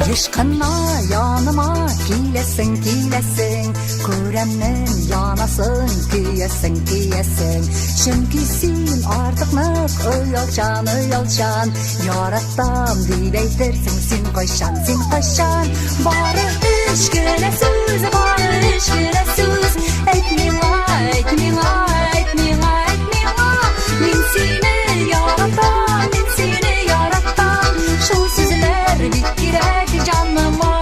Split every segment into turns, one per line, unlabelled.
Еш кына яныма киләсең, киләсең, Күрәмен, янасың, көясең, көясең. Чөнки син артык нык оялчан, оялчан, Яратам дип әйтерсең син кайчан, син кайчан. Бары өч кенә сүз, бары өч кенә сүз. Әйт миңа, әйт миңа, әйт миңа, әйт миңа. Мин сине яратам, мин сине яратам. Шул сүзләр бик кирәк җаныма.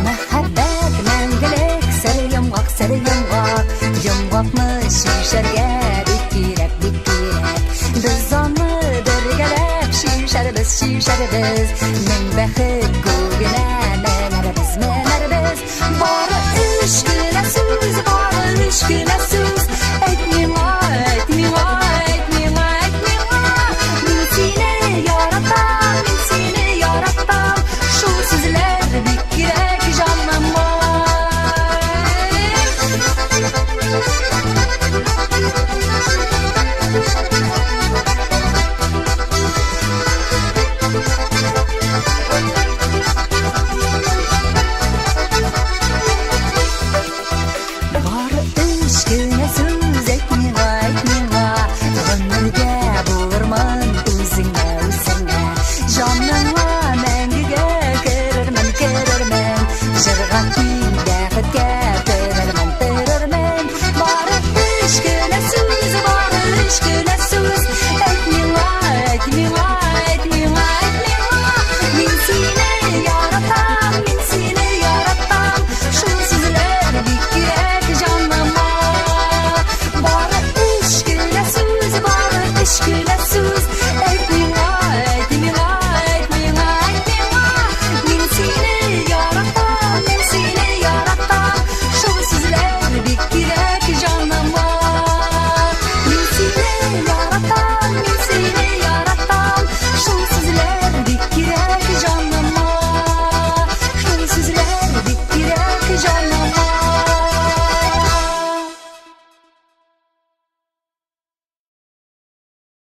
Мәхәббәт мәңгелек сер йомгак, сер йомгак. Йомгакны чишәргә бик кирәк, бик кирәк. Без аны бергәләп чишәрбез, чишәрбез. Мең бәхет күгенә.